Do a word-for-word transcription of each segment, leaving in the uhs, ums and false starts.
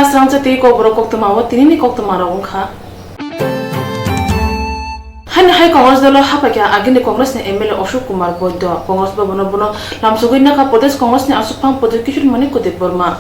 Srangcha tei kokborok koktwma o tinini koktwma rok wngkha. Haini hai Congress dolo haphaikha agini Congress ni M L A Ashok Kumar Boido. Congress bhavan o bono lamsogwi nakha Pradesh Congress ni aswk phang Prodhyokishore Manikya Debbarma.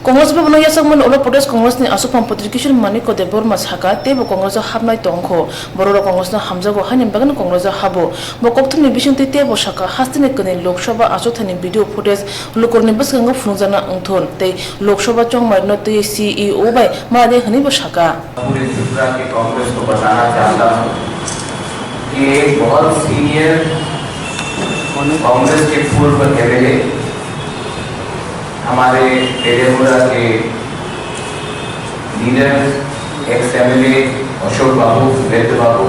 Congress bhavan o yachakmani ulo Pradesh Congress ni aswk phang Prodhyokishore Manikya Debbarma saka, teibo Congress o hapnai tongkho. Bororok Congress no hamjago, haini bagwino Congress o habo. Bo kokthumni bisingtwi teibo saka, hasteni kwnwi Lok Sabha achukthani video footage lukurokni bwskango phunukjakna wngthun tei Lok Sabha chongmarino twiwi C E O bai madi hwnwibo saka. पूरे त्रिपुरा के कांग्रेस को बताना चाहता हूँ कि एक बहुत सीनियर कांग्रेस के पूर्व एमएलए, हमारे तेलियामुड़ा के लीडर, एक्स एमएलए अशोक बाबू, वैद्य बाबू,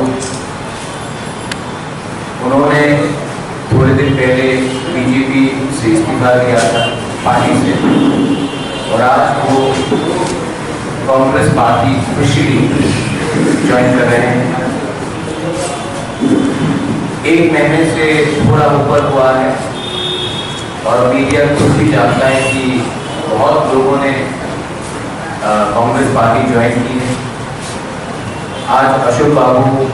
उन्होंने थोड़े दिन पहले बीजेपी से इस्तीफा दिया था पार्टी से, और आज वो कांग्रेस पार्टी ऑफिशियली ज्वाइन कर रहे हैं। एक महीने से थोड़ा ऊपर हुआ है और मीडिया खुद भी जानता है कि बहुत लोगों ने, अ, कांग्रेस पार्टी ज्वाइन की है। आज अशोक बाबू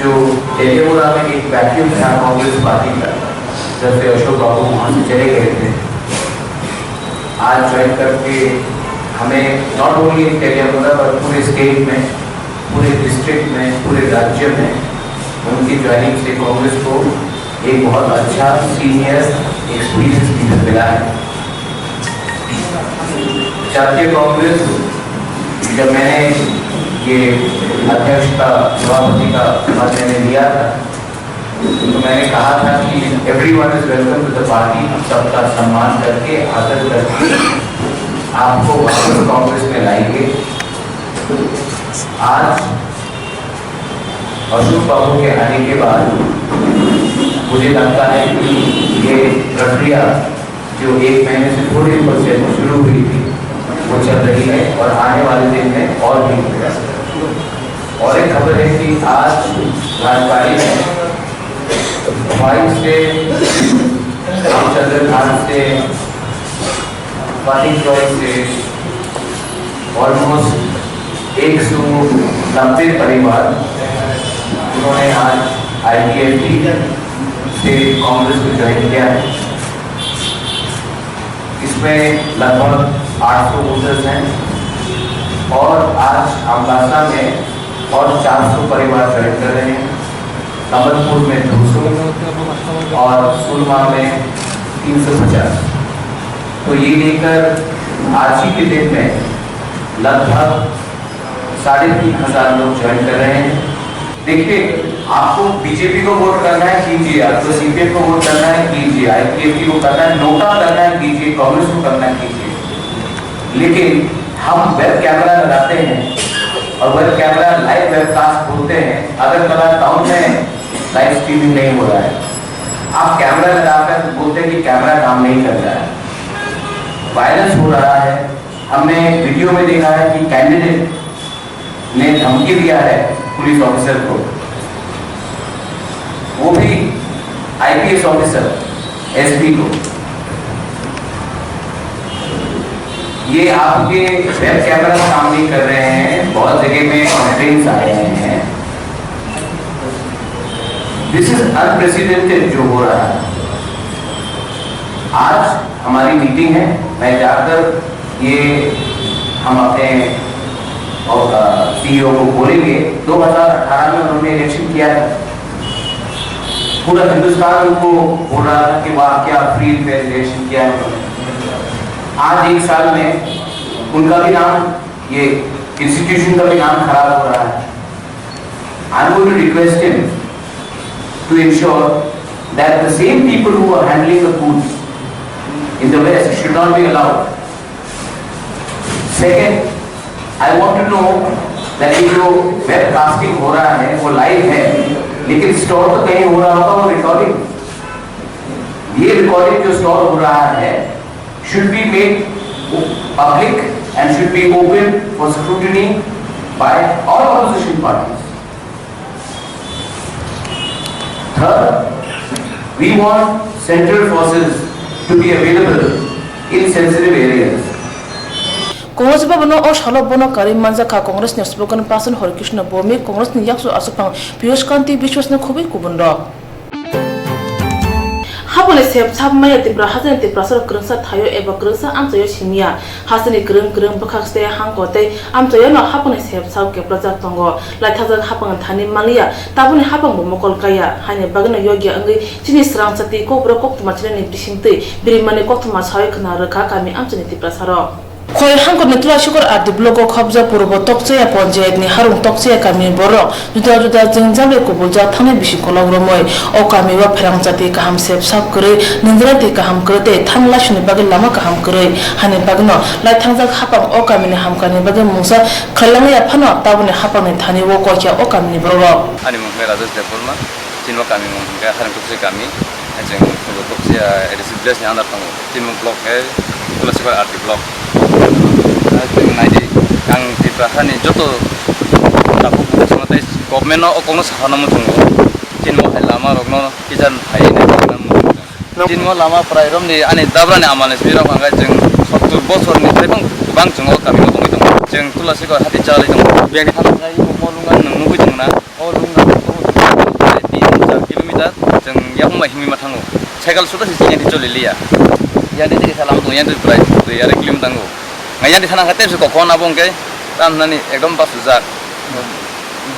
जो तेलियामुड़ा में एक वैक्यूम था कांग्रेस पार्टी का, जब से अशोक बाबू वहाँ से चले गए थे, आज ज्वाइन करके हमें not only in तेलियामुड़ा पर पूरे स्टेट में, पूरे डिस्ट्रिक्ट में, पूरे राज्य में उनकी ज्वाइनिंग से कांग्रेस को एक बहुत अच्छा सीनियर एक्सपीरियंस लीडर मिला है। जातीय कांग्रेस, जब मैंने ये अध्यक्ष का, सभापति का पद मैंने लिया था, तो मैंने कहा था कि everyone is welcome to the party, सबका सम्मान करके, आदर करके आपको वापस कांग्रेस में लाएंगे। आज अशोक बाबू के आने के बाद मुझे लगता है कि ये प्रक्रिया जो एक महीने से थोड़ी ऊपर से शुरू हुई थी, वो चल रही है और आने वाले दिन में और भी होगा। और एक खबर है कि आज राजबाड़ी में भाई से, रामचंद्र खान से, फतेह चौक से, ऑलमोस्ट एक सौ नब्बे परिवार, उन्होंने आज आईपीएफटी से कांग्रेस को ज्वाइन किया है। इसमें लगभग आठ सौ वोटर्स हैं और आज अम्बासा में और चार सौ परिवार ज्वाइन कर रहे हैं। संबलपुर में दो सौ और सुरमा में तीन सौ पचास। तो ये लेकर आज ही के दिन में लगभग साढ़े तीन हजार लोग ज्वाइन कर रहे हैं। देखिए, आपको बीजेपी को वोट करना है, कीजिए। आपको सीपीएम को वोट करना है, कीजिए। आईपीएफटी को करना है, नोटा करना है, कीजिए। कांग्रेस को करना है, कीजिए। लेकिन हम वेब कैमरा लगाते हैं और वेब कैमरा लाइव वेबकास्ट बोलते हैं। अगरतला टाउन में लाइव स्ट्रीमिंग नहीं हो रहा है, आप कैमरा लगाकर बोलते हैं कि कैमरा काम नहीं कर रहा है, वायलेंस हो रहा है। हमने वीडियो में देखा है कि कैंडिडेट ने धमकी दिया है पुलिस ऑफिसर को, वो भी आईपीएस ऑफिसर, एसपी को। ये आपके वेब कैमरा काम नहीं कर रहे हैं, बहुत जगह में कंप्लेंट्स आ रहे हैं। दिस इज अनप्रेसिडेंटेड जो हो रहा है। आज हमारी मीटिंग है, मैं जाकर ये हम अपने सीईओ को बोलेंगे। दो हज़ार अठारह में उन्होंने इलेक्शन किया था, पूरा हिंदुस्तान उनको बोल रहा था कि वाह, क्या फ्री एंड फेयर इलेक्शन किया है उन्होंने। आज एक साल में उनका भी नाम, ये इंस्टीट्यूशन का भी नाम खराब हो रहा है। I'm going to request him to ensure that the same people who are handling the booths in the West should not be allowed. Second, I want to know that ये जो वेब कास्टिंग हो रहा है वो लाइव है, लेकिन स्टोर तो कहीं हो रहा होगा वो रिकॉर्डिंग। ये रिकॉर्डिंग जो स्टोर हो रहा है should be made public and should be open for scrutiny by all opposition parties. Third, we want central forces to be available in sensitive areas. Congress Bhavan-o o salo bono karwi manjakha Congress ni spokesperson Harikrishna Bhowmik, Congress ni yakchu achukphang Piyush Kanti Biswas no khobwi kubun rok. Hapangni sep sap maya Tripura hasteni Tiprasa rok kwrwngsa thaio eba kwrwngsa amchaio simiya. Hasteni kwrwng kwrwng bwkhak tei hangko tei amchaio no hapangni sep sap keplajak tongo. Laithajak hapang thani maliya, tabukni hapang bo mokol kaya. Haini bagwino yogya wngwi chini swrangsa twi kokborok koktwma chinani bisingtwi birimani koktwma sawi khwna rwkha kami amchaini Tiprasa rok. Khoi hangkotni Tulasikor R D block o khobjak Purbo Tokchaya Panchayat ni Harung Tokchaya kami ni borok juda juda jwngjal bai kubuljak thani bisi kolok romwi o kami o pherang chati kaham sep sap kwrwi, nwngjala twi kaham kwrwi tei thani laisuni bagwi lama kaham kwrwi. Hani bagwino laithangjak hapang o kami ni hamkar ni bagwi mungsa khlailangya phano tabukni hapang ni thani o kokya o kami ni borok rok. Ani mung khe Rajesh Debbarma. Chini bo kami mung hwnkhe Harung Tokchaya kami, chwng Purbo Tokchaya A D C village ni under tongo. Chini bo block khe Tulasikor R D block. Chwng naidi, ang Tripura hani joto takhuk bukhuk songno tei government no o kokno saphano muchungo. Chini bo hai lama rokno kijan phaiwi nai muchungo. Chini bo lama prai romni ani dabrani amalni simi rok hwnkhai chwng sottur bosorni tei bang, bang chwng o kami o tongwi tongo. Chwng Tulasikor hati chalwi tongo. Biyangni thangwi mo lungan nwng nugwi tongo na. O room rok tin char kilometer chwng yakung bai himwi ma thango. Cycle suda se chini choli liya. Yang di tini salam tu yang di prai tu yare kilometer thango. Ngai yang di sana kate se kokon abo hwnkhe tam nani ekdom bas sujak.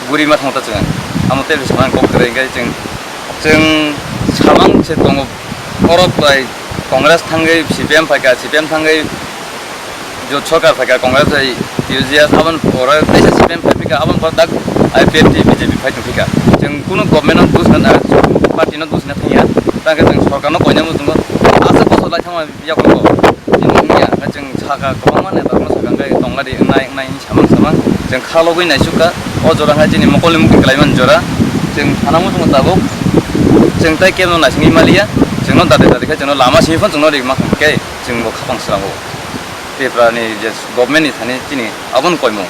Guri ma thango ta chwng. Amo te se man kok kre hwnkhe chwng, chwng samang se tongo. Oro prai Congress thangwi C P M phaikha, C P M thangwi Jot sorkar phaikha Congress hai T U G S aboni pore teisa C P M phai phika aboni pore dak I P F T B J P phai tong phika. Chwng kunu government no dos na, party no dos na thangya. Tangkhe chwng sorkar no koina muchungo. Aswk bosor lai thangma yakono. Chini wngya, chwng saka kwbangma neta rokno saka hwnkhe tongla di wngnai wngnai hinwi samang samang. Chwng kha logwi naisukha. O jora hwnkhe chini mokolni mukti kwlaimani jora. Chwng sana muchungo tabuk. Chwng tai kebo naisingwi maliya. Chwngno dade dade khe chwngno lama simi phano chwngno ri ma khe chwngbo khapang srango. Tripura ni je government ni thani chini aboni koimung.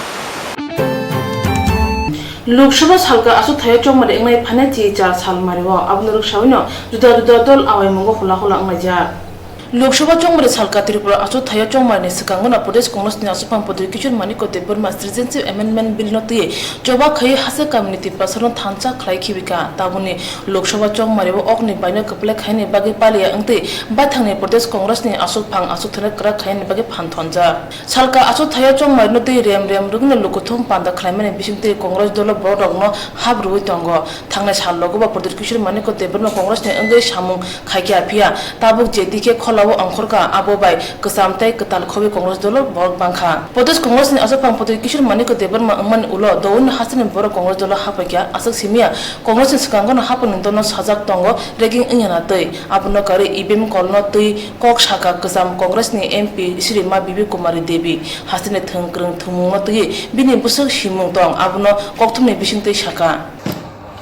Lok Sabha salka aswk thaio chongmari wngnai phane chi char sal mario, abono rwksawino juda juda dol awaimungo hula hula wnglaijak. Lok Sabha chongmari salka Tripura aswk thaio chongmari ni swkango no Pradesh Congress ni aswkphang Pradyut Kishore Manikya Debbarma Citizenship Amendment Bill no twi choba khaiwi hachwk kamini Tiprasa no thansa khlai khibika. Tabukni Lok Sabha chongmari o okni baino kwplai khaini bagwi paliya wngtwi baithangni Pradesh Congress ni aswkphang aswk thaino kwrak khaini bagwi phan thonjak. Salka aswk thaio chongmari no twi rem rem rwgwino lukuthum panda khlaimani bisingtwi Congress dolo borok rokno hap rwui tongo. Thangnai sal logo bo Pradyut Kishore Manikya Debbarma Congress ni wngwi samung khaikha, phiya tabuk je dikhe kholao ongkhorkha abo bai kwcham tei kwtal khobwi Congress dolo borok bangkha. Pradesh Congress ni aswkphang Pradyut Kishore Manikya Debbarma wngmani ulo doui no hasteni borok Congress dolo haphaikha, aswk simiya Congress ni swkango no haphangni dol no sajak tongo ragging wngya na twi. Abono karwi E V M kolno twi kok saka kwcham Congress ni M P Srimati Bibi Kumari Devi. Hasteni thwng kwrwng thwngmungno twiwi bini bwswk simung tong, abono kokthumni bisingtwi saka.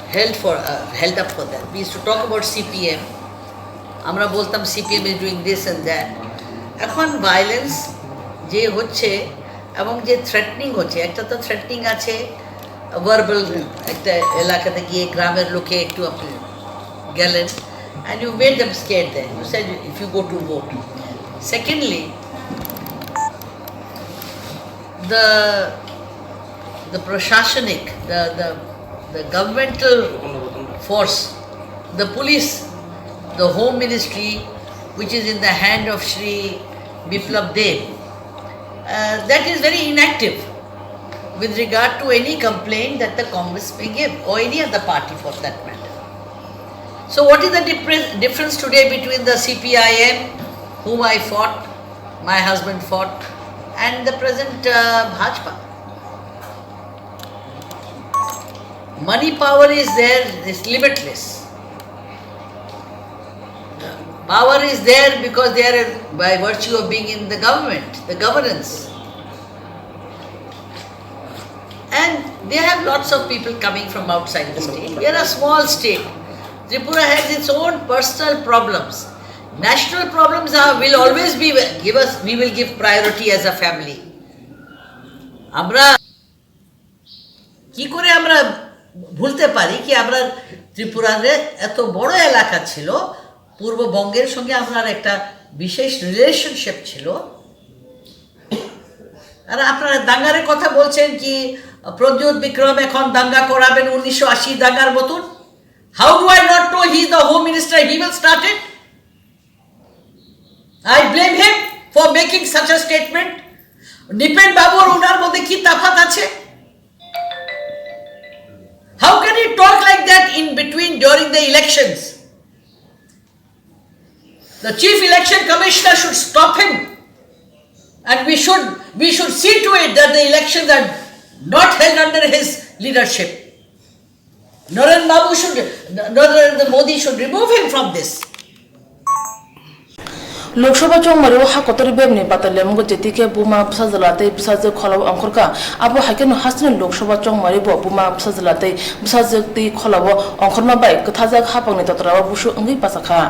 Held for, uh, held up for that. We used to talk about C P M. আমরা বলতাম C P M is doing this and that. এখন ভায়োলেন্স যে হচ্ছে এবং যে থ্রেটনিং হচ্ছে, একটা তো থ্রেটনিং আছে, ভার্বাল, একটা এলাকাতে গিয়ে গ্রামের লোকে একটু আপনি গেলেন, and you made them scared there. You said, "If you go to vote." Secondly, the, the prashashanik, the, the, the governmental force, the police, the home ministry, which is in the hand of Shri Biplab Deb, uh, that is very inactive with regard to any complaint that the Congress may give, or any other party for that matter. So what is the difference, difference today between the C P I M, whom I fought, my husband fought, and the present, uh, Bhajpa? Money power is there, it's limitless. Power is there because they are, by virtue of being in the government, the governance. And they have lots of people coming from outside the state. We are a small state. Tripura has its own personal problems. National problems are, will always be, give us, we will give priority as a family. আমরা কি করে আমরা ভুলতে পারি কি, আমরা ত্রিপুরার এত বড় এলাকা ছিল, পূর্ববঙ্গের সঙ্গে আমরা একটা বিশেষ রিলেশনশিপ ছিল। আর আপনারা দাঙ্গার কথা বলছেন কি, প্রদ্যুৎ বিক্রম এখন দাঙ্গা করাবেন উনিশশো আশি দাঙ্গার মতন? How do I not know he is the home minister? He will start it. I blame him for making such a statement. Nripen বাবু আর ওনার মধ্যে কি তফাৎ আছে? How can he talk like that in between during the elections? The Chief Election Commissioner should stop him, and we should, we should see to it that the elections are not held under his leadership. Narendra Babu should, Narendra Modi should remove him from this. Lok Sabha chongmari o ha kotor bebni batai lemgo, jeti khe buma bwsajwla tei bwsajwk kholao ongkhorkha. Abo hai kheno hasteni Lok Sabha chongmari bo buma bwsajwla tei bwsajwk twi kholao ongkhorma bai kwthajak haphangni totrao busu wngwi bachakha.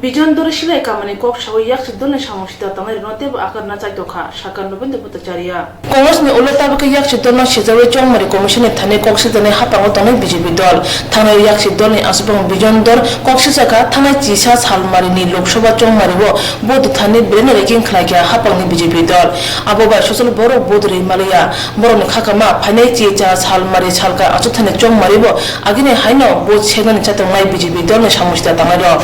Bijon Dor silai kamani kok sawi yaksi dolni samung sita tangnai rwno teibo akarna chaitokha, sakha Nobendra Bhattacharya. Congress ni ulo tabuk khe yaksi dolno sijawi chongmari commission ni thani kok sijaknai haphango tongnai B J P dol. Thangnai yaksi dolni aswkbwng Bijon Dor kok sijakha, thangnai chisa salmari ni Lok Sabha chongmari o vote thani belai no ranking khlai kha haphangni B J P dol. Abo bai social borok vote rwi maliya. Borokni khakama phainai chisa salmari salka achukthani chongmari o agini haino vote seknani chatongnai B J P dolni samung sita tangnai rok.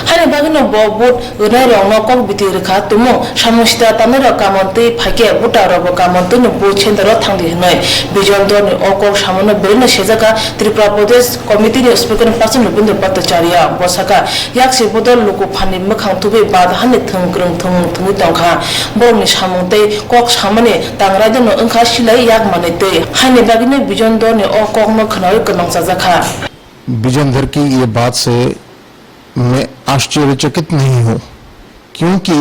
Haini bagwino bo vote rwnairokno kok biti rwkha tumung, samung sita tangnairok kamon twi phaikhe voter rokbo kamon twino vote center o thangdi hwnwi. Bijon Dorni o kok samono belai no sejak kha Tripura Pradesh Committee ni Spokesperson Nobendra Bhattacharya. Bo sakha, yaksi bodol luku phanni mwkhang tubui bad hani thwng kwrwng thwng thwngwi tongkha. Borokni samung tei kok samani tang raida no wngkha silai yak manwi twi. Haini bagwino Bijon Dorni o kokno khwnawi kwmang chajakha. Vijendra की ये बात से मैं आश्चर्यचकित नहीं हूँ, क्योंकि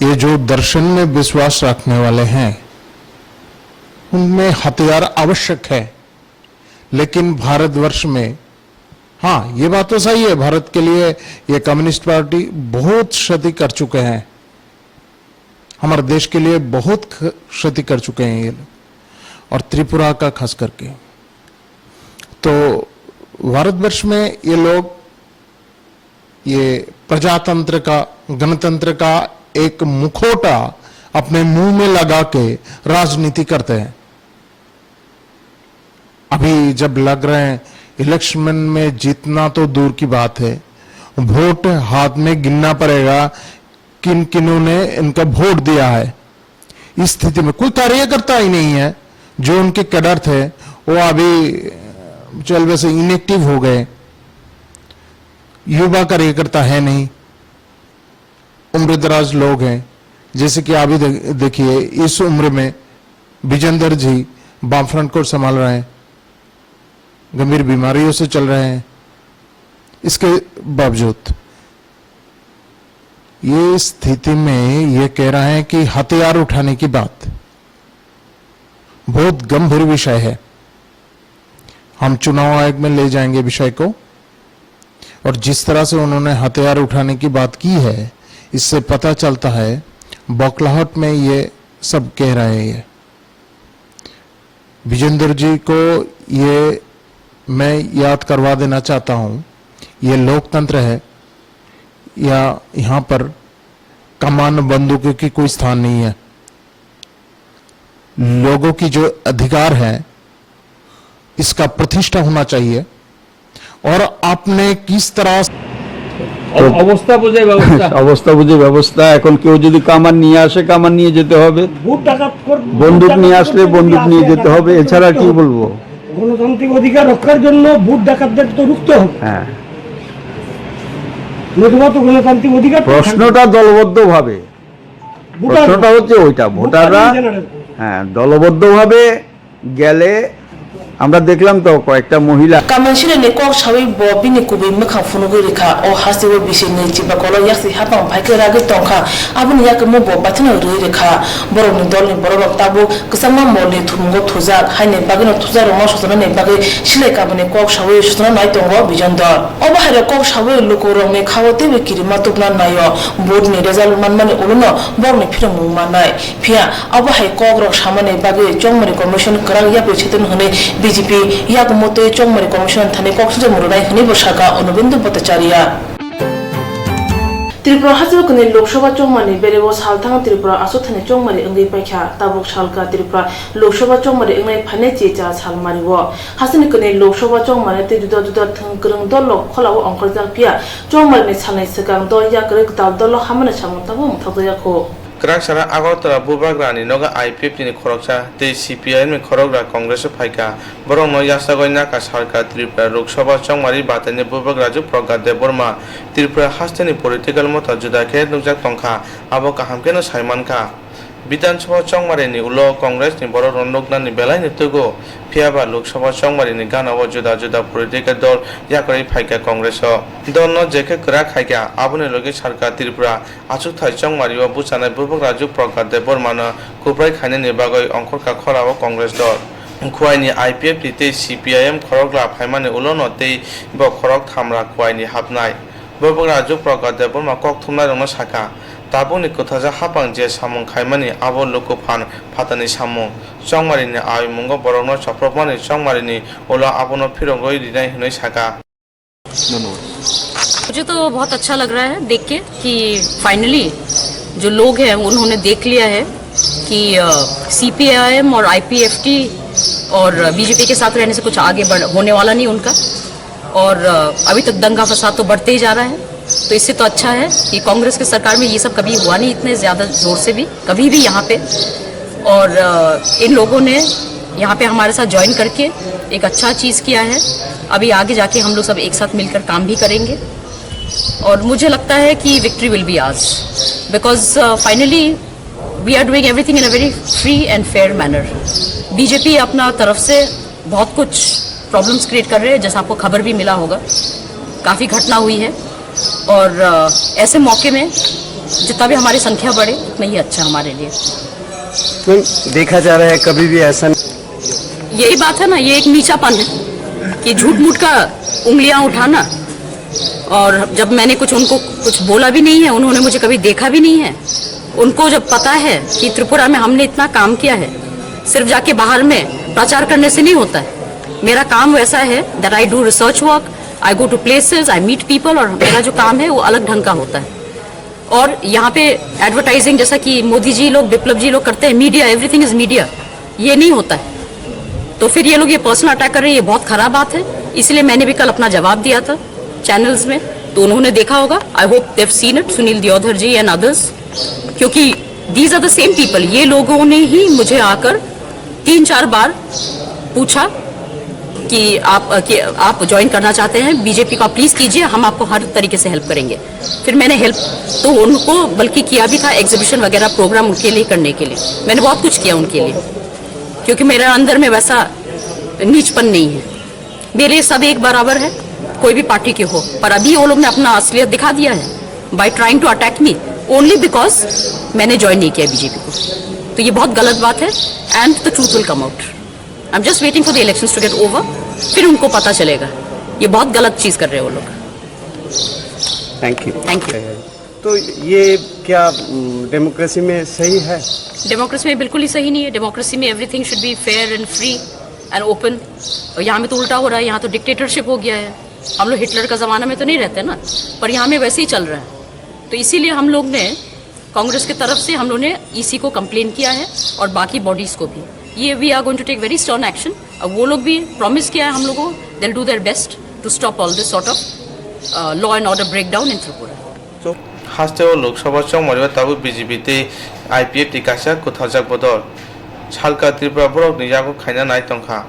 ये जो दर्शन में विश्वास रखने वाले हैं, उनमें हथियार आवश्यक है, लेकिन भारतवर्ष में, हाँ, ये बात तो सही है, भारत के लिए ये कम्युनिस्ट पार्टी बहुत क्षति कर चुके हैं। हमारे देश के लिए बहुत ख-, क्षति कर चुके हैं ये लोग, और त्रिपुरा का खास करके। तो भारतवर्ष में ये लोग ये प्रजातंत्र का, गणतंत्र का एक मुखौटा अपने मुंह में लगा के राजनीति करते हैं। अभी जब लग रहे हैं, इलेक्शन में जीतना तो दूर की बात है, वोट हाथ में गिनना पड़ेगा, किन किनों ने इनका वोट दिया है। इस स्थिति में कोई कार्यकर्ता ही नहीं है, जो उनके कैडर थे, वो अभी, चल, वैसे इनएक्टिव हो गए, युवा कार्यकर्ता है नहीं। उम्र दराज लोग हैं, जैसे कि अभी दे-, देखिए, इस उम्र में विजेंद्र जी वामफ्रंट को संभाल रहे हैं, गंभीर बीमारियों से चल रहे हैं। इसके बावजूद ये स्थिति में ये कह रहे हैं कि हथियार उठाने की बात बहुत गंभीर विषय है। हम चुनाव आयोग में ले जाएंगे विषय को। और जिस तरह से उन्होंने हथियार उठाने की बात की है, इससे पता चलता है बौखलाहट में ये सब कह रहे हैं। विजेंद्र जी को ये मैं याद करवा देना चाहता हूँ, ये लोकतंत्र है, या यहाँ पर कमान बंदूकों की कोई स्थान नहीं है। लोगों की जो अधिकार है, इसका प्रतिष्ठा होना चाहिए। और आपने किस तरह से অব-, অবস্থা বুঝে ব্যবস্থা। অবস্থা বুঝে ব্যবস্থা। এখন কেউ যদি কামান নিয়ে আসে, কামান নিয়ে যেতে হবে। ভোট ডাকাত কর-, বন্দুক ভোট নিয়ে ডাকাত আসলে করতে বন্দুক যদি নিয়ে আসে, যেতে হবে। এছাড়া কি বলবো? গণতান্ত্রিক অধিকার রক্ষার জন্য ভোট ডাকাতদের তো রুখতে হবে। হ্যাঁ। নতুবা তো গণতান্ত্রিক অধিকার তো থাকবে না। প্রশ্নটা দলবদ্ধভাবে। ভোটার প্রশ্নটা হচ্ছে ওইটা, ভোটাররা, ভোটাররা general। হ্যাঁ, দলবদ্ধভাবে গেলে আমরা দেখলাম তো কয়েকটা মহিলা। Kaman silai ni kok sawi bo bini kubui mwkhang phunugwi rwkha. O hasteo bisi nwi chibakolo yaksi hapang phaikhe ragwi tongkha. Aboni yakungno bo baitheno rwi rwkha. Borokni dolni bororok tabuk kwchangma molni thumungo thujak, haini bagwino thujakrokno sotonani bagwi silai kamani kok sawi sotona nai tongo Bijon Dor. Obo hairok kok sawi lukurokni khao teibo kirima tubuna naio, vote ni result manmani ulono borokni phirongmung mannai. Phiya abo hai kokrok samani bagwi Chongmari Commission kwrak yapri setung hwnwi B J P yakungma twi Chongmari Commission thani kok sujak murunai hwnwibo sakha Anubindu Bhattacharya. Tripura hasteo kwnwi Lok Sabha chongmani bereo salthang Tripura aswk thani chongmari wngwi paikha. Tabuk salka Tripura Lok Sabha chongmari wngnai phainai chicha salmario. Hasteni kwnwi Lok Sabha chongmari tei juda juda thwng kwrwng dolo kholao ongkhorjak phiya chongmarini salni swkang dol yakarwi kwtal dolo hamani samung tangwi mwthakjakya kho. Kwrak sara Agartala Bubagrani nogo I P F T ni khoroksa tei C P I M ni khorokra Congress o phaikha. Borokno yachagwi naka sarkar Tripura Lok Sabha chongmari bataini Bubagrajwk Pragya Debbarma. Tripura hasteni political motha juda khe nukjak tongkha, abo kaham kheno sai mankha. Bidhan Sabha chongmarini ulo Congress ni borokno nuknani belaino tugo, phiyaba Lok Sabha chongmarini ganao juda juda political dol yakarwi phaikha Congress o. Dolno je khe kwrak khaikha, aboni logi sarkar Tripura achukthai chongmario bwchanai Bubagrajwk Pragya Debbarmano kubrai khainani bagwi ongkhorkha khorao Congress dol. Khuaini I P F T tei C P I M khorokla phaimani ulono tei bo khorok thamra khuaini hapnai. Bubagrajwk Pragya Debbarma kok thumnairokno sakha, tabukni kwthaja hapang je samung khaimani abo luku phan phatarni samung. Chongmarini aimungo borokno chopropmani chongmarini ulo abono phirogwi rinai hwnwi sakha. धन्यवाद। मुझे तो बहुत अच्छा लग रहा है देख के कि फाइनली जो लोग हैं उन्होंने देख लिया है कि सीपीआईएम और आईपीएफटी और बीजेपी के साथ रहने से कुछ आगे बढ़ होने वाला नहीं उनका। और अभी तक दंगा फसाद तो बढ़ते ही जा रहा है। तो इससे तो अच्छा है कि कांग्रेस की सरकार में ये सब कभी हुआ नहीं इतने ज़्यादा ज़ोर से भी, कभी भी यहाँ पे। और इन लोगों ने यहाँ पे हमारे साथ ज्वाइन करके एक अच्छा चीज़ किया है। अभी आगे जाके हम लोग सब एक साथ मिलकर काम भी करेंगे। और मुझे लगता है कि विक्ट्री विल बी आज, because finally we are doing everything in a very free and fair manner. BJP अपना तरफ से बहुत कुछ प्रॉब्लम्स क्रिएट कर रहे हैं, जैसा आपको खबर भी मिला होगा, काफ़ी घटना हुई है। और ऐसे मौके में जितना भी हमारी संख्या बढ़े उतना ही अच्छा हमारे लिए। देखा जा रहा है कभी भी ऐसा। यही बात है ना, ये एक नीचापन है कि झूठ मूठ का उंगलियां उठाना। और जब मैंने कुछ उनको कुछ बोला भी नहीं है, उन्होंने मुझे कभी देखा भी नहीं है। उनको जब पता है कि त्रिपुरा में हमने इतना काम किया है, सिर्फ जाके बाहर में प्रचार करने से नहीं होता है। मेरा काम वैसा है that I do research work, I go to places, I meet people, और मेरा जो काम है वो अलग ढंग का होता है। और यहाँ पे एडवर्टाइजिंग जैसा कि मोदी जी लोग, विप्लव जी लोग करते हैं, मीडिया, एवरीथिंग इज मीडिया, ये नहीं होता है। तो फिर ये लोग ये पर्सनल अटैक कर रहे हैं, ये बहुत खराब बात है। इसलिए मैंने भी कल अपना जवाब दिया था चैनल्स में, तो उन्होंने देखा होगा। I hope they've seen it, Sunil Deodhar ji and others, क्योंकि these are the same people. ये लोगों ने ही मुझे आकर तीन चार बार पूछा कि आप कि आप ज्वाइन करना चाहते हैं बीजेपी को, आप प्लीज कीजिए, हम आपको हर तरीके से हेल्प करेंगे। फिर मैंने हेल्प तो उनको बल्कि किया भी था, एग्जीबिशन वगैरह प्रोग्राम उनके लिए करने के लिए मैंने बहुत कुछ किया उनके लिए, क्योंकि मेरे अंदर में वैसा नीचपन नहीं है। मेरे सब एक बराबर है, कोई भी पार्टी के हो। पर अभी वो लोग ने अपना असलियत दिखा दिया है by trying to attack me only because मैंने ज्वाइन नहीं किया बीजेपी को। तो ये बहुत गलत बात है। And the truth will come out. I'm just waiting for the elections to get over, फिर उनको पता चलेगा। ये बहुत गलत चीज़ कर रहे हैं वो लोग। Thank you. Thank you. तो ये क्या डेमोक्रेसी में सही है? डेमोक्रेसी में बिल्कुल ही सही नहीं है। डेमोक्रेसी में everything should be fair and free and open। और यहाँ में तो उल्टा हो रहा है, यहाँ तो डिक्टेटरशिप हो गया है। हम लोग हिटलर का ज़माना में तो नहीं रहते ना, पर यहाँ में वैसे ही चल रहा है। तो इसीलिए हम लोग ने, कांग्रेस की तरफ से हम लोग ने ईसी को कंप्लेन किया है और बाकी बॉडीज को भी। ये we are going to take very stern action। अब वो लोग भी प्रॉमिस किया है हम लोगों को, they'll do their best to stop all this sort of law and order breakdown in Tripura। Hasteo Lok Sabha chongmario tabuk B J P tei I P F T kaisa kwtharjak bodol. Salka Tripura borokni yago khaina nai tongkha.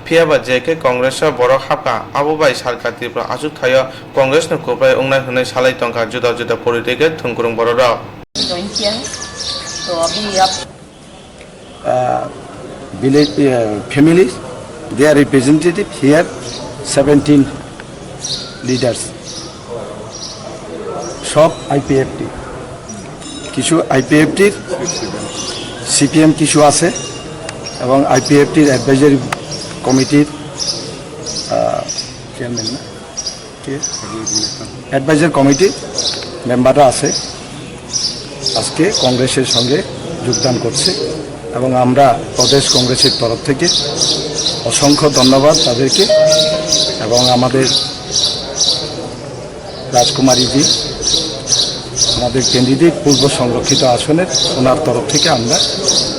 Phiyaba je khe Congress o borok hapkha, abo bai salka Tripura achukthai o Congress no kwplai wngnai hwnwi salai tongkha juda juda political thwngkwrwng bororok. Join किया है। तो अभी आप uh, village uh, families, they are representative here, seventeen leaders, সব আইপিএফটি, কিছু আইপিএফটির, সিপিএম কিছু আছে, এবং আইপিএফটির অ্যাডভাইজারি কমিটির চেয়ারম্যান না, কে? অ্যাডভাইজার কমিটির মেম্বাররা আছে, আজকে কংগ্রেসের সঙ্গে যোগদান করছে এবং আমরা প্রদেশ কংগ্রেসের তরফ থেকে অসংখ্য ধন্যবাদ তাদেরকে এবং আমাদের রাজকুমারীজি আমাদের ক্যান্ডিডেট পূর্ব সংরক্ষিত আসনের, ওনার তরফ থেকে আমরা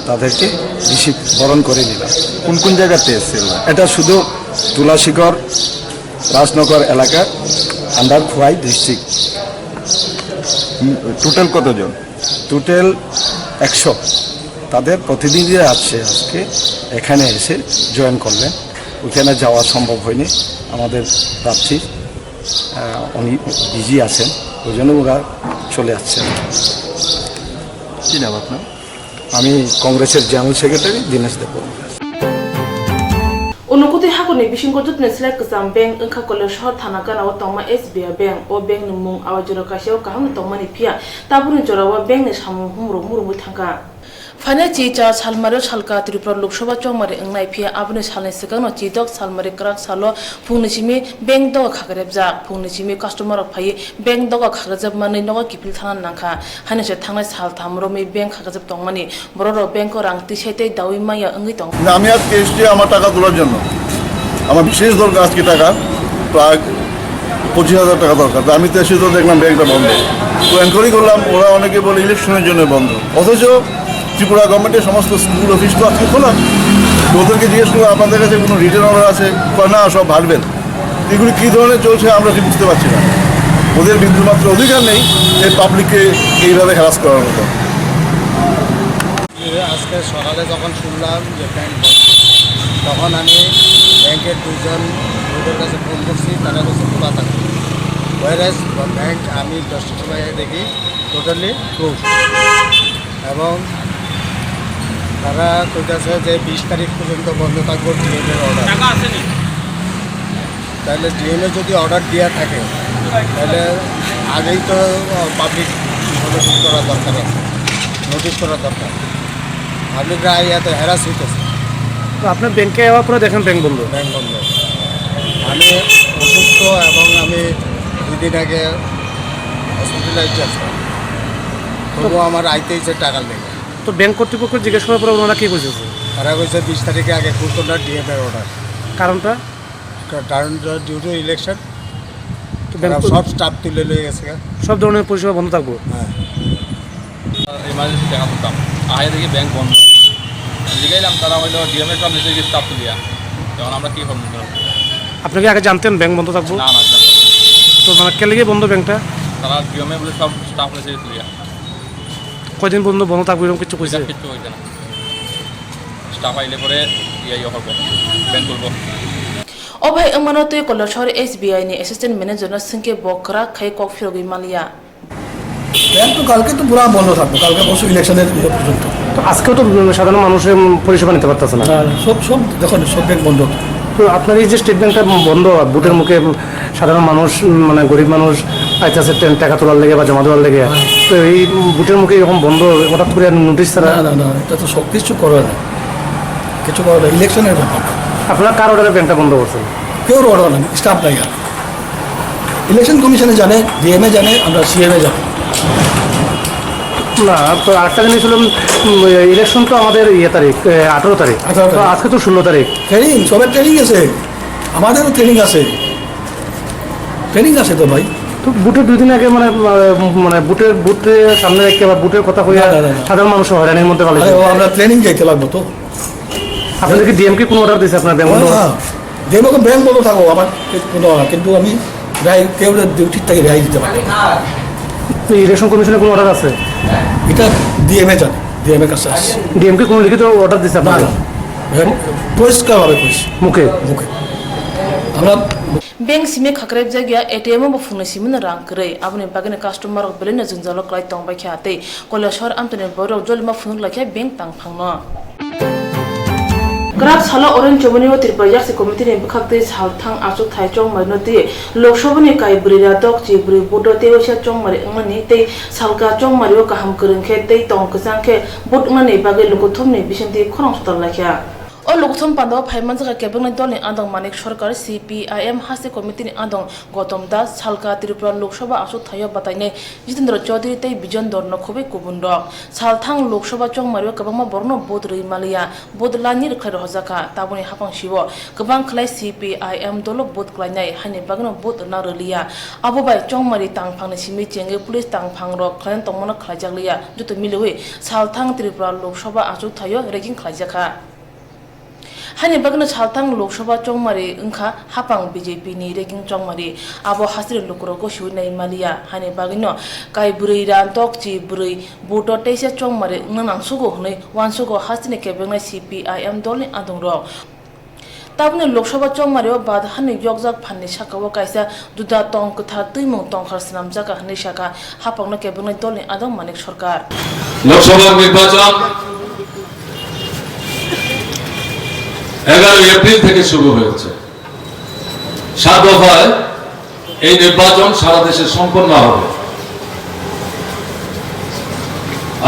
তাদেরকে রিসিভ, বরণ করে নিলাম। কোন কোন জায়গাতে এসেছিল? এটা শুধু তুলাশিখর, রাজনগর এলাকা, আন্ডার খোয়াই ডিস্ট্রিক্ট। টোটাল কতজন? টোটাল একশো। তাদের প্রতিনিধিরা আসছে আজকে, এখানে এসে জয়েন করলেন। ওখানে যাওয়া সম্ভব হয়নি আমাদের প্রার্থীর, আহ, উনি বিজি আছেন, ওই জন্য ওরা চলে আসছেন। কি নাম আপনার? আমি কংগ্রেসের general secretary Dinesh Debbarma. Unukutwi hakuni bisingo jotoni slai kwcham bank wngkha Koilashahar thana ganao tongma S B I bank. O bank ni mung awai jora kaisa o kaham no tongmani phiya tabukni jora o bank ni samung humrok murumwi thangkha. Phainai chi char salmari o salka Tripura Lok Sabha chongmari wngnai phiya aboni salni swkangno chidok salmari kwrak salo phungni simi bank doga khakrepjak. Phungni simi customer rok phaiwi bank doga khakrepjak manwi nogo kiphil thana nangkha. Haino se thangnai sal tham romwi bank khakrepjak tongmani. Borok rok bank o rang tisai tei daui maya wngwi tongo. না, আমি আজকে এসেছি আমার টাকা তোলার জন্য। আমার বিশেষ দরকার আজকে টাকা, প্রায় পঁচিশ হাজার টাকা দরকার। তো আমি তো এসে তো দেখলাম ব্যাংকটা বন্ধ। তো এনকোয়ারি করলাম, ওরা অনেকে বলে ইলেকশনের জন্য বন্ধ। অথচ ত্রিপুরা গভর্নমেন্টের সমস্ত স্কুল অফিস তো আজকে খোলা। তো ওদেরকে জিজ্ঞেস করলাম, "আপনাদের কাছে কোনো রিটেন অর্ডার আছে?" কয়, "না, সব ভার্বাল।" এগুলি কী ধরনের চলছে আমরা ঠিক বুঝতে পারছি না। ওদের বিন্দুমাত্র অধিকার নেই এই পাবলিককে এইভাবে হ্যারাস করার মতো। আজকে সকালে যখন শুনলাম যে ব্যাংক বন্ধ, তখন আমি ব্যাংকের দুইজন লোকের কাছে ফোন করছি, তারা বলছে খোলা থাকে। ওয়ারেস ব্যাংক আমি দশটার সময় দেখি টোটালি ক্লোজ। এবং তারা কইতাছে যে বিশ তারিখ পর্যন্ত বন্ধ থাকবো, ডিএম এর অর্ডার। টাকা আসেনি। তাহলে ডিএম এ যদি অর্ডার দিয়া থাকে, তাহলে আগেই তো পাবলিক ইনফরমেশন করা দরকার আছে, নোটিশ করা দরকার। পাবলিকরা আইয়া তো হ্যারাস হইতেছে। তো আপনার ব্যাংকে যাওয়ার পরে দেখেন ব্যাংক বন্ধ। ব্যাংক বন্ধ। আমি অসুস্থ এবং আমি দুই দিন আগে হসপিটালাইজ আসলাম, তবুও আমার আইতেই যে টাকা লেগে। তো ব্যাংক কর্তৃপক্ষ জিজ্ঞেস করার পরে ওনারা কি কইছে? তারা কইছে বিশ তারিখে আগে খুলতো না, ডিএম এর অর্ডার। কারণটা? কারণ ডিউ টু ইলেকশন। তো ব্যাংক তারা সব স্টাফ তুলে লয়ে গেছে গা। সব ধরনের পরিষেবা বন্ধ থাকবো? হ্যাঁ। ইমার্জেন্সি টাকা তুলতাম, আহে দেখি ব্যাংক বন্ধ। জিগাইলাম, তারা হইলো ডিএম এর সব নিচে গিয়ে স্টাফ তুলিয়া। এখন আমরা কি করবো? আপনি কি আগে জানতেন ব্যাংক বন্ধ থাকবো? না, না, জানতাম না। তো মানে কে লেগে বন্ধ ব্যাংকটা? তারা ডিএম এ বলে সব স্টাফ নিচে তুলিয়া। কয়দিন পর্যন্ত বন্ধ থাকবো এরকম কিছু কইছে? এটা কিচ্ছু হইছে না। স্টাফ আইলে পরে ইয়ে ইয়ে করবো, ব্যাংক খুলবো। O bai wngmano tei Koilashahar S B I ni assistant manager no swngkhe bo kwrak khai kok phirogwi manliya. Bank তো কালকে তো পুরা বন্ধ থাকবো, কালকে পরশু ইলেকশনের ইয়ে পর্যন্ত। তো আজকেও তো সাধারণ মানুষের পরিষেবা নিতে পারতেছে না। না, না, সব, সব, দেখুন, সব ব্যাংক বন্ধ। তো আপনার এই যে স্টেট ব্যাংকটা বন্ধ, ভোটের মুখে সাধারণ মানুষ, উম, মানে গরিব মানুষ আইতাছে টে-, টাকা তোলার লেগে বা জমা দেওয়ার লেগে, হ্যাঁ। তো এই ভোটের মুখে এরকম বন্ধ হঠাৎ করে নোটিশ ছাড়া? না, না, না, এটা তো সব কিছু করা যায়, কিছু করা যায়, ইলেকশনের ব্যাপার। আপনারা কার অর্ডারে ব্যাংকটা বন্ধ করছেন? কেউ অর্ডার নেই, স্টাফ নাই আর। ইলেকশন কমিশনে জানে, ডিএমএ জানে, আমরা সিএমএ জানি। না, তো আরেকটা জিনিস হলো, উম, ইলেকশন তো আমাদের ইয়ে তারিখ, এ, আঠারো তারিখ। আঠারো তো তারিখ। আজকে তো ষোলো তারিখ। ট্রেনিং, সবার ট্রেনিং আছে, আমাদেরও ট্রেনিং আছে, ট্রেনিং আছে তো ভাই। তো ভোটের দুই দিন আগে মানে, আহ, মানে ভোটের, ভোটে সামনে রেখে বা ভোটের কথা কইয়া না, না, না, না। সাধারণ মানুষ হয়রানির মধ্যে আরে, ফেলাইছে। ও, আমরা ট্রেনিং যাইতে লাগবো তো। আপনাদেরকে ডিএমকে কোনো অর্ডার দিয়েছে আপনার ব্যাংক বন্ধ? হ্যাঁ, হ্যাঁ। ডিএমকে ব্যাংক বন্ধ থাকো, আমার কোনো অর্ডার, কিন্তু আমি রেহাই, কেউ ডিউটির থেকে রেহাই দিতে পারবো না। তো ইলেকশন কমিশনের কোনো অর্ডার আছে? এটা ডিএমএ জানে, ডিএমএ কাছে আসছে। ডিএমকে কোনো লিখিত অর্ডার দিয়েছে না, আপনাকে? না। হ্যাঁ, পরিষ্কারভাবে কইছি। মুখে? মুখে। আমরা Bank simi khakrep jakya, A T M o bo phungnwi simi no rang kwrwi, aboni bagwi no customer rok belai no jwngjalo kwlai tong bai kha tei Koilashahar amtwini borok jolima phunuk lai kha bank tang phangno. Kwrak salo Orange Chomoni o Tripura Yakse Committee ni bwkhaktwi salthang achukthai chongmari no twi Lok Sabha ni kai bwrwi ra dok chi bwrwi vote o tei waisa chongmari wngnani tei salka chongmari o kaham kwrwng khe tei tong kwchang khe vote wngnani bagwi lukuthumni bisingtwi khorang sotal lai kha. O lokthom pandao phaimanjakha kebengni dolni adong Manik Sarkar, C P I M haste committee ni adong Gautam Das, salka Tripura Lok Sabha achuk thaio batainai Jitendra Chaudhary tei Bijon Dorno khobwi kubun rok. Salthang Lok Sabha chongmario kwbangma borokno vote rwi maliya, vote lani rwkhlai rohorjakha, taboni haphang sio kwbang khlai C P I M dolo vote klainai, haini bagwino vote rwna rwliya. Abo bai chongmari tangphangni simi chengwi police tangphang rok khlaina tongmano khlaijakliya, joto miliwi salthang Tripura Lok Sabha achuk thaio ragging khlaijakha. Haini bagwino salthang Lok Sabha chongmari wngkha haphang B J P ni ragging chongmari. Abo hasteni lukurok gosiwi nai maliya. Haini bagwino kai bwrwi ra tokchi bwrwi vote o teisa chongmari wngna nangsugo hwnwi uansugo hasteni kebengnai C P I M dolni adongrok. Tabukni Lok Sabha chongmario bad hani yokjak phanni sakao kaisa juda tong kwthar twimung tongkhar swnamjakha hwnwi sakha haphangno kebengnai dolni adong Manik Sarkar. Lok Sabha নির্বাচন এগারোই এপ্রিল থেকে শুরু হয়েছে। সাত দফায় এই নির্বাচন সারা দেশে সম্পন্ন হবে।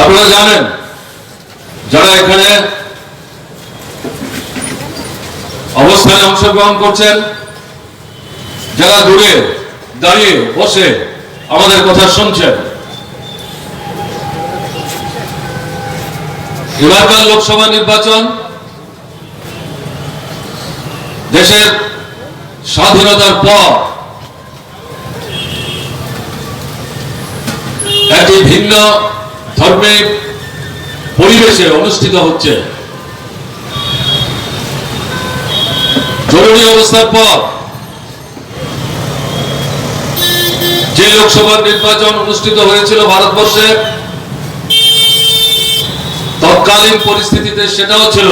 আপনারা জানেন, যারা এখানে অবস্থানে অংশগ্রহণ করছেন, যারা দূরে দাঁড়িয়ে বসে আমাদের কথা শুনছেন, এবারকার লোকসভা নির্বাচন দেশের স্বাধীনতার পর একটি ভিন্ন ধর্মী পরিবেশে অনুষ্ঠিত হচ্ছে। জরুরি অবস্থার পর যে লোকসভা নির্বাচন অনুষ্ঠিত হয়েছিল ভারতবর্ষে, তৎকালীন পরিস্থিতিতে সেটাও ছিল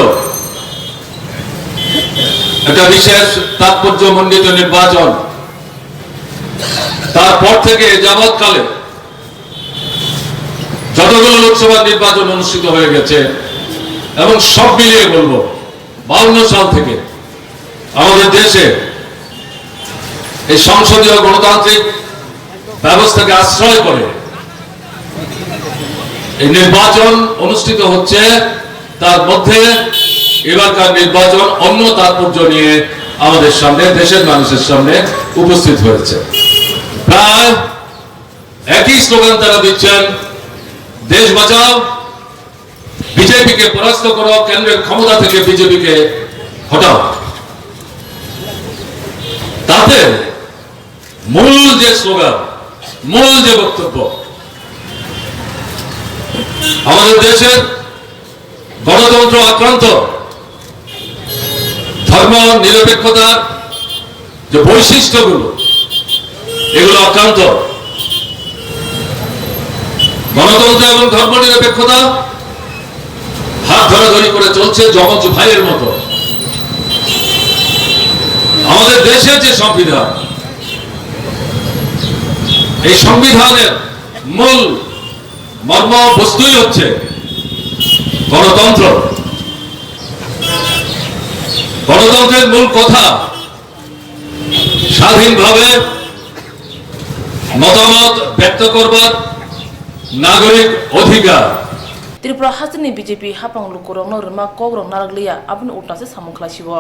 একটা বিশেষ তাৎপর্যমণ্ডিত নির্বাচন। তারপর থেকে এ যাবৎকালে যতগুলো লোকসভা নির্বাচন অনুষ্ঠিত হয়ে গেছে, এবং সব মিলিয়ে বলবো, বাউন্ন সাল থেকে আমাদের দেশে এই সংসদীয় গণতান্ত্রিক ব্যবস্থাকে আশ্রয় করে এই নির্বাচন অনুষ্ঠিত হচ্ছে। তার মধ্যে এবারকার নির্বাচন অন্য তাৎপর্য নিয়ে আমাদের সামনে, দেশের মানুষের সামনে উপস্থিত হয়েছে। প্রায় একই স্লোগান তারা দিচ্ছেন, "দেশ বাঁচাও, বিজেপিকে পরাস্ত করো, কেন্দ্রের ক্ষমতা থেকে বিজেপিকে হটাও।" তাতে মূল যে স্লোগান, মূল যে বক্তব্য, আমাদের দেশের গণতন্ত্র আক্রান্ত, ধর্ম নিরপেক্ষতার যে বৈশিষ্ট্যগুলো, এগুলো আক্রান্ত। গণতন্ত্র এবং ধর্ম নিরপেক্ষতা হাত ধরাধরি করে চলছে যমজ ভাইয়ের মতো। আমাদের দেশের যে সংবিধান, এই সংবিধানের মূল মর্ম বস্তুই হচ্ছে গণতন্ত্র। গণতন্ত্রের মূল কথা স্বাধীনভাবে মতামত ব্যক্ত করবার নাগরিক অধিকার। Tripura hasteni B J P haphang lukurokno rwma kokrok narwkliya, aboni ulta se samung khlaisio.